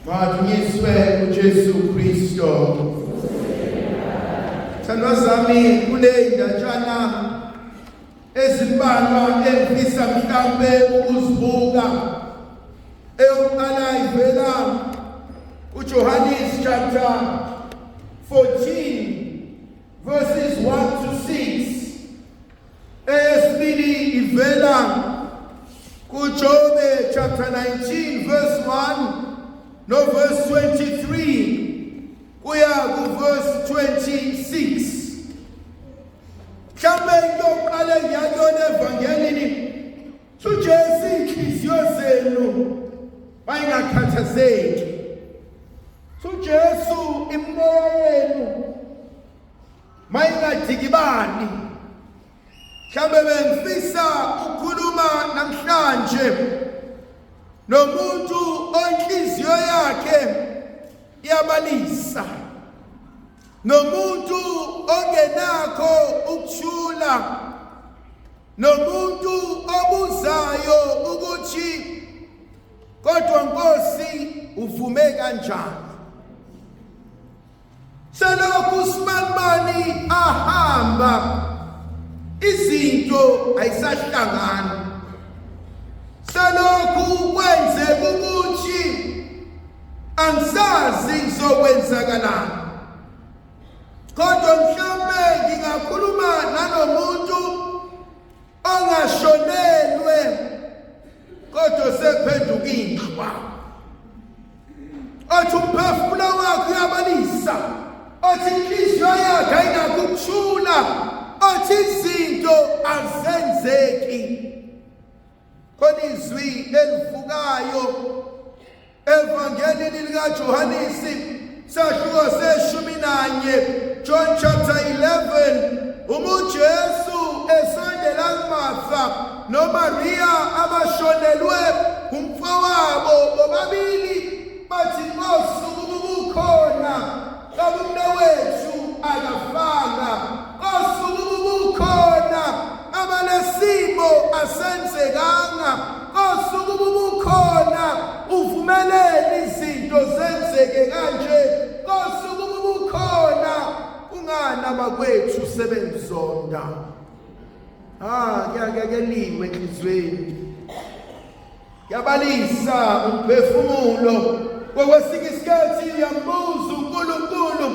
Madunyiswe uJesu Kristo. Thandwa zami, kule indatshana ezimbalwa engifisa mhlambe ukuzibuka. Eyokuqala ivela kuJohannes chapter 14 verses 1 to 6. Eyesibili ivela kuJobe chapter 19 verse 1 no verse 23 kuya ku verse 26. Mhlambe into yokuqala engiyakuyona evangelini, uJesu, inhliziyo zenu bayingakhathazeki. UJesu, imimoya yenu mayingadikibani. Mhlambe bengifisa ukukhuluma namhlanje nomuntu onhliziyo yakhe iyabalisa, nomuntu ongenakho ukuthula, nomuntu obuzayo ukuthi, "Kodwa Nkosi, uvume kanjani selokhu sibanibani ahamba, izinto ayisahlangani, selokhu kwenzeka ukuthi angisazi ngizokwenzakalani?" Kodwa mhlawumbe ngingakhuluma nalomuntu ongashonelwe kodwa sephenduka inhlwa, othi umphefumulo wakhe uyabalisa, othi inhliziyo yakhe ayinakho ukuthula, othi izinto azenzeki. Khona izwi elivukayo evangelini likaJohanisi sahluko seshumi nanye, John chapter 11. Uma uJesu esondela kuMartha noMaria abashonelwe umfowabo, bobabili bathi, "Nkosi, ubukhona kabumnewethu akafanga. Nkosi, ubukhona abalesimo asenzekanga. Nkosi, ubukhona, uvumeleni izinto zenzeke kanje? Nkosi, ubukhona, kungani abakwethu sebenzonda?" Ah, kuyakeliwe enhliziyweni, yabalisa umphefumulo. Kwesinye isikhathi yambuza uNkulunkulu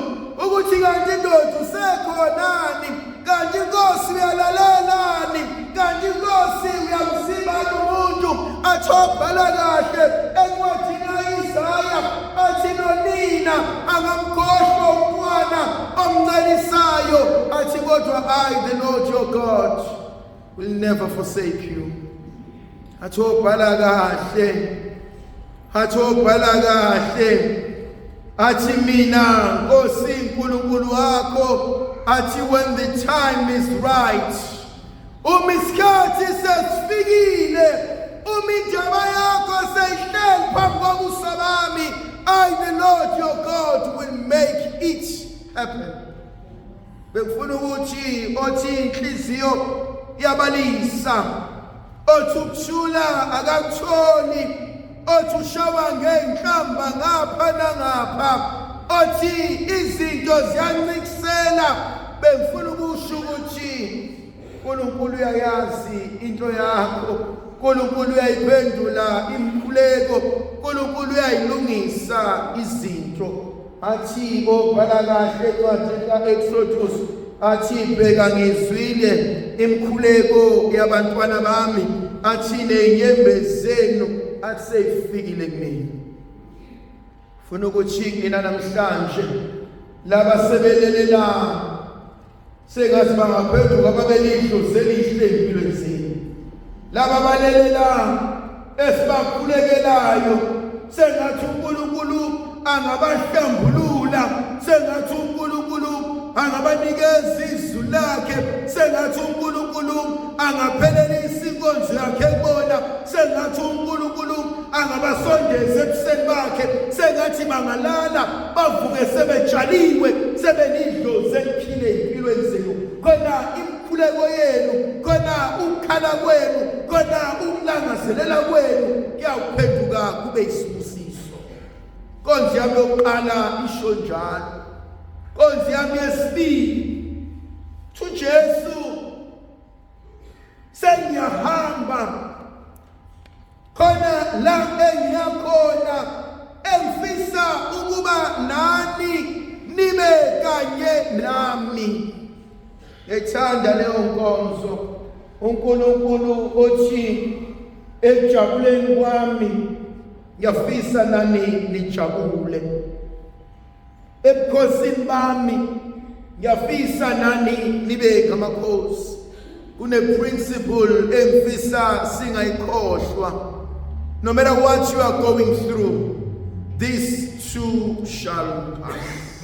ukuthi, "Kanti indoda usekhonani? Kanti inkosi uyalalelani? Kanti inkosi uyamsiba umuntu?" Athi obhala kahle encwadini kaIsaya, athi nonina angamkhohlwa umntwana omncelisayo, athi kodwa I, the Lord your God, will never forsake you. Athi obhala kahle, athi obhala kahle, athi mina Nkosi uNkulunkulu wakho, athi when the time is right, uma isikhathi sesifikile, uma indaba yakho seyihleli phambi kobuso bami, I, the Lord your God, will make it happen. Bekufuna ukuthi othi inhliziyo yabalisa, othi ukuthula akakutholi, othi ushawa ngey'nhlamba ngapha nangapha, othi izinto ziyancikisela, bengifuna ukusho ukuthi uNkulunkulu uyayazi into yakho. uNkulunkulu uyayiphendula imikhuleko. uNkulunkulu uyayilungisa izinto. Athi obhala kahle encwadini kaExodus, athi, "Bheka, ngizwile imikhuleko yabantwana bami," athi nezinyembezi zenu, athi seyifikile kumina. Funa ukuthi mina namhlanje laba sebelelela, sengathi bangaphenduka babe lidlozi elihle empilweni zenu. Laba balelela esibakhulekelayo, sengathi uNkulunkulu angabahlambulula, sengathi uNkulunkulu angabanikeza izwi lakhe, sengathi uNkulunkulu angaphelelisa inkonzo yakhe kubona, sengathi uNkulunkulu angabasondeza ebuseni bakhe, sengathi bangalala bavuke sebetshaliwe, sebenidlozi eliphile empilweni zenu. Khona imikhuleko yenu, khona ukukhala kwenu, khona ukulangazelela kwenu kuyawuphenduka kube isibusiso. Nkonzo yami yokuqala isho njalo. Nkonzo yami yesibili uJesu sengiyahamba khona la engiyakhona engifisa ukuba nani nibe kanye nami. Ngiyayithanda leyo nkonzo uNkulunkulu othi ekujabuleni kwami ngiyafisa nani nijabule, ebukhosini bami ngiyafisa nani nibe ngamakhosi. Kune principle engifisa singayikhohlwa, no matter what you are going through, this too shall pass.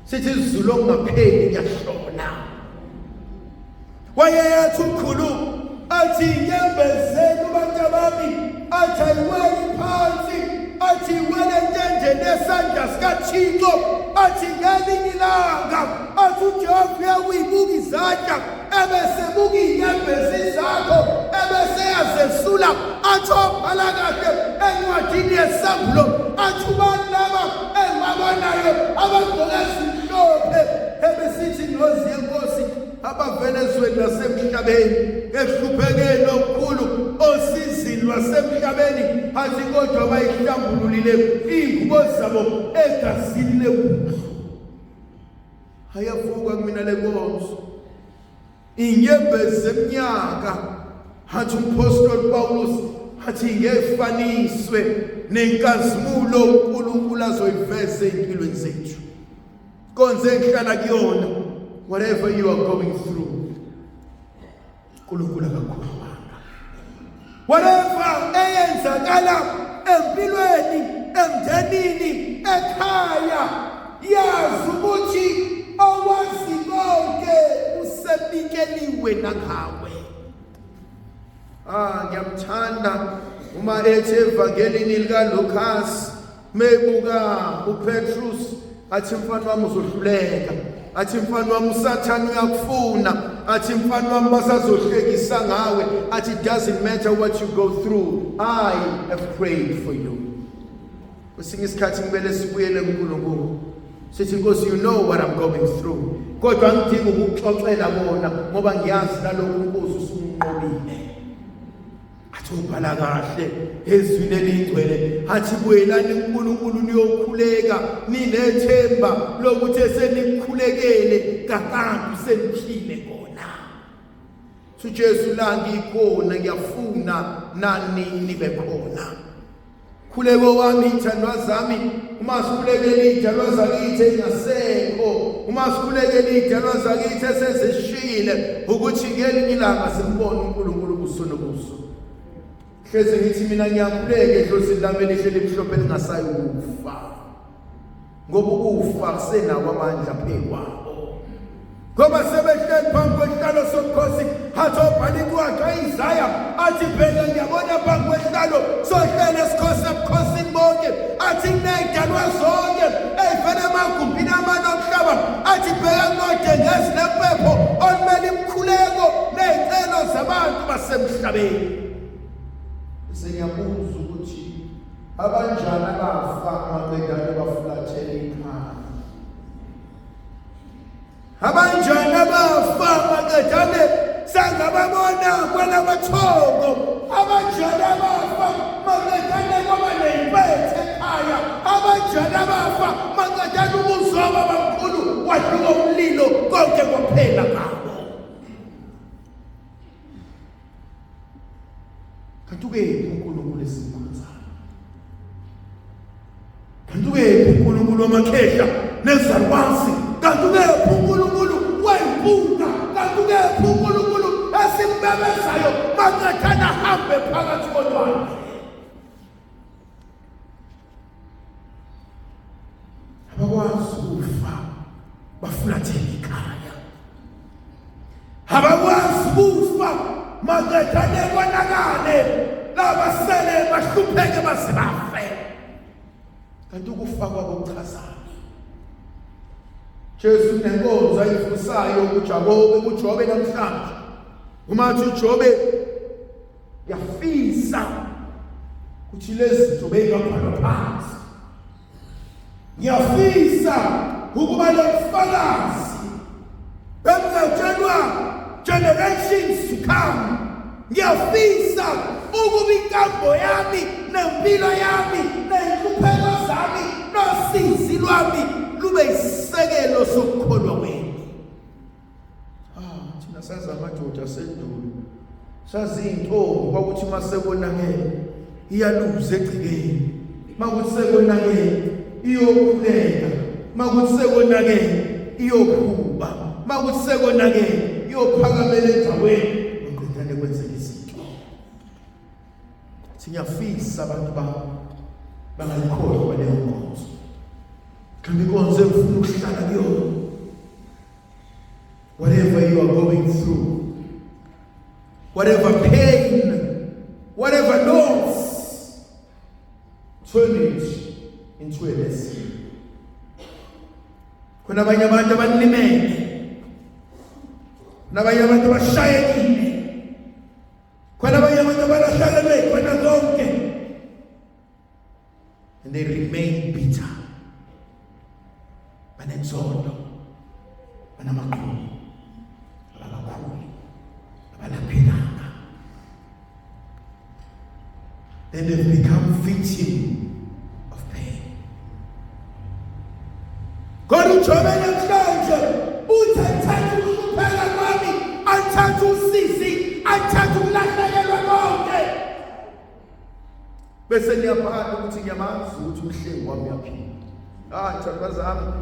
Sithi isiZulu, okungapheli kuyahlola. Wayeyathi umkhulu athi inyembezeni bantu bami, athi ayiweli phansi, athi iwele entendeni yesandla sikaThixo, athi ngelinye ilanga athi uJehova uyakuyibuka izandla ebesebuka iy'nyembezi zakho ebese yazesula, athi obhala kahle encwadini yesambulo athi ubani laba engibabonayo abagqoke ezimhlophe ebesithi ngilozi yenkosi abavela ezweni lasemhlabeni ekuhluphekeni okukhulu osizini lwasemhlabeni, athi kodwa bayihlambululile iy'ngubo zabo egazini lewundlu. Ayavuka kumina le nkonzo inyembezi zeminyaka, hathi umphostoli Paulus hathi ngefaniswe nenkazimulo uNkulunkulu azoyiveza ezimpilweni zethu. Konze engihlala kuyona, whatever you are going through, uNkulunkulu akakhohlwanga. Whatever eyenzakala empilweni, emndenini, ekhaya, yazi ukuthi owazi konke usebikeliwe nangawe. Ah, ngiyamthanda uma ethi evangelini likaLukas mebuka uPetrus athi mfana wami uzohluleka, athi mfana wami uSathane uyakufuna, athi mfana wami basazohlekisa ngawe, athi it doesn't matter what you go through, I have prayed for you. Kwesinye isikhathi kumele sibuyele kuNkulunkulu sithi Nkosi, you know what I'm going through, kodwa angidingi ukukuxoxela kona ngoba ngiyazi nalokhu Nkosi usunqobile. Athi ubhala kahle ezwini elingcwele athi buyelani kuNkulunkulu niyokhuleka ninethemba lokuthi esenikhulekele kakade seniphile kona. UJesu la ngikhona ngiyafuna nani nibe khona. Khuleko wami ithandwa zami, uma sikhulekela iy'dalwa zakithi ey'ngasekho, uma sikhulekela iy'dalwa zakithi esezishiyile, ukuthi ngelinye ilanga simbone uNkulunkulu ubuso nobuso. Hleze ngithi mina ngiyakhuleka edlozini lami elihle limhlophe lingasayi ukufa, ngoba ukufa kusenawo amandla phekwabo, ngoba sebehleli phambi kwesihlalo sobukhosi. Hathi obhala incwadi kaIsaya athi bheka ngiyabona phambi kwesihlalo sohlele esikhosi ebukhosini bonke, athi kuney'dalwa zonke ey'vela emagumbini amane omhlaba, athi bheka kunodengezi lempepho olumele imikhuleko ney'celo zabantu basemhlabeni. Sengiyabuza ukuthi abanjani abafa maqedane bafulathele ikhaya, abanjani abafa maqedane sangababona kwelamathongo, abanjani abafa maqedane kwaba ney'mpethe ekhaya, abanjani abafa maqedane umuzi wababamkhulu wadluka umlilo konke kwaphela ngabo. Kanti ukephi uNkulunkulu esimkhonzayo? Kanti ukephi uNkulunkulu wamakhehla nezalukwazi? Kanti ukephi uNkulunkulu wey'mpunga? Kanti ukephi uNkulunkulu esimbebezayo maqedana ahambe phakathi kolwandle? Abakwazi ukufa bafulathele ikhaya, abakwazi ukufa maqedane konakale, labasele bahlupheke baze bafe. Kanti ukufa kwabo kuchazani? Jesu nenkonzo ayivusayo kuJakobe, kuJobe namhlanje, uma athi uJobe ngiyafisa ukuthi lezi zinto beyingabhalwa phansi. Ngiyafisa ukuba lobufakazi bengingatshelwa generations to come. Ngiyafisa ukuba inkambo yami nempilo yami nenhlupheko zami nosizi lwami lube isisekelo sokukholwa kwenu. Ah, thina sazi amadoda asendulo, sazi iy'ntombi kwakuthi uma sekonakele iyaluza egcikeni, uma kuthi sekonakele iyokhuleka, uma kuthi sekonakele iyokhuba, uma kuthi sekonakele iyophakamela endaweni maqedane kwenzeka izinto. Siyafisa abantu bami bangayikhohlwa leyo nkonzo, mhlawumbe inkonzo engifuna ukuhlala kuyona. Whatever you are going through, whatever pain, whatever loss, turn it into a lesson. Khona abanye abantu abalimele, nabanye abantu abashayekile, khona abanye abantu abalahlekelwe khona konke, and they remain bitter, banenzondo, banamaqhubu, abakakhuli, abalaphekanga. Then they've become victim of pain. Kodwa uJobe namhlanje uthi athathe ukuhlupheka kwami, athathe usizi, athathe ukulahlekelwa konke, bese niyabhala ukuthi ngiyamazi ukuthi umhlengi wami uyaphila. Ah, thandwa zami,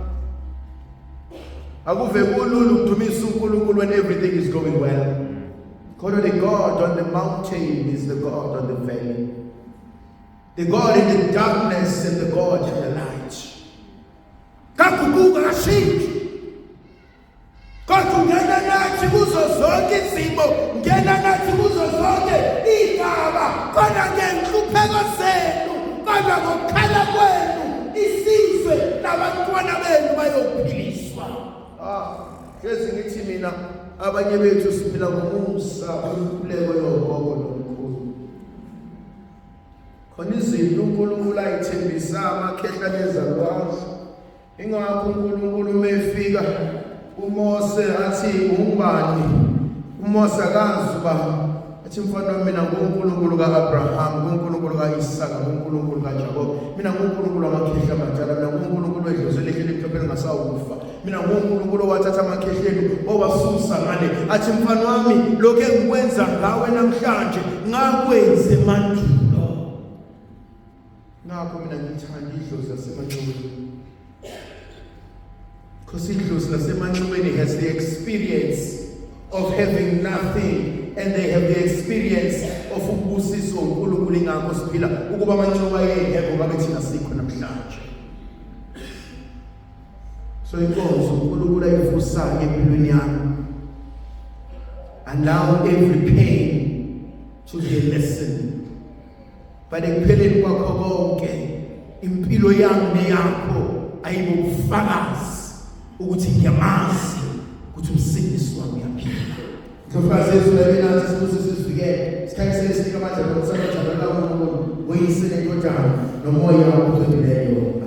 akuve kulula ukudumisa uNkulunkulu when everything is going well, kodwa the God on the mountain is the God on the valley, the God in the darkness and the God in the light. Kaguquka, kashintshi, kodwa ungena nathi kuzo zonke izimo, ngena nathi kuzo zonke iy'gaba. Kodwa ngenhlupheko zenu, kodwa ngokukhala kwenu, isizwe nabantwana benu bayophiliswa. Ah, hlezi ngithi mina, abanye bethu siphila ngomusa wemikhuleko yogogo nomkhulu. Khona izinto uNkulunkulu ayithembisa amakhehla nezalukwazi. Ingakho uNkulunkulu uma efika uMose athi, "Ungubani?" uMose akazi uba athi, "Mfana wami, mina nguNkulunkulu kaAbraham, nguNkulunkulu kaIsaka, nguNkulunkulu kaJakob. Mina nguNkulunkulu wamakhehla amadala, mina nguNkulunkulu wedlozi elihle elimhlophe lingasawukufa. Mina nguNkulunkulu owathatha amakhehla enu owasusa ngale." Athi, "Mfana wami, lokho engikwenza ngawe namhlanje ngakwenze emandulo." Ngakho mina ngithanda idlozi lasemanxuweni, because idlozi lasemanxuweni has the experience of having nothing and they have the experience of ukubusiswa uNkulunkulu. Ingakho siphila. Ukuba amanxuwa ayengekho, ngabe thina sikho namhlanje. So inkonzo uNkulunkulu ayivusayo empilweni yami, allow every pain to be a lesson, but ekupheleni kwakho konke, impilo yami neyakho ayibe ubufakazi ukuthi ngiyamazi ukuthi umsindisi wami uyaphila. Ndlovukazi yethu labe nathi, sibusise, sizivikele, sikhanyisele, sinike amandla nokusabathabela uNkulunkulu, uyise, nendodana, noMoya oCwebileyo.